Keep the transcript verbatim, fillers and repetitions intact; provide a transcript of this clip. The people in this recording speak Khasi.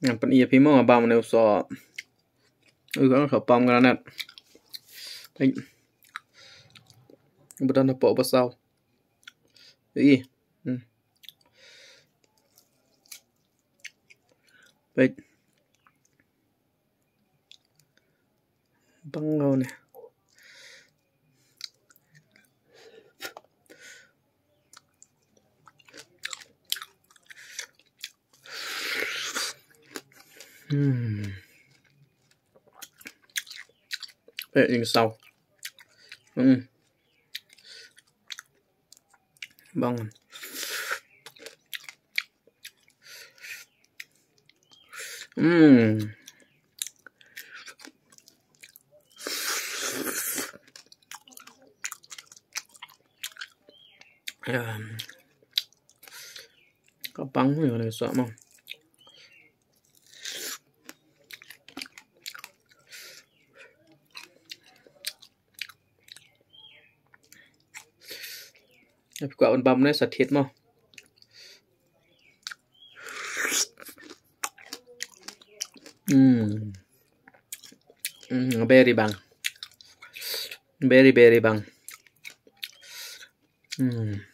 Ngan pyni ïa phi mo nga bam ne u soh. U ka soh pam granat. Peit. Ba don hapoh ba saw. Ih. Hmm. Peit. Bang kau ne. Hmm. Eh, ing saw. Hmm. Bang. Hmm. Ya. Ka bang ni, ka soh mo. Ïa phi kwah ban bam ne sa thied mo. Hmm. Hmm, very bang. Very, very bang. Hmm.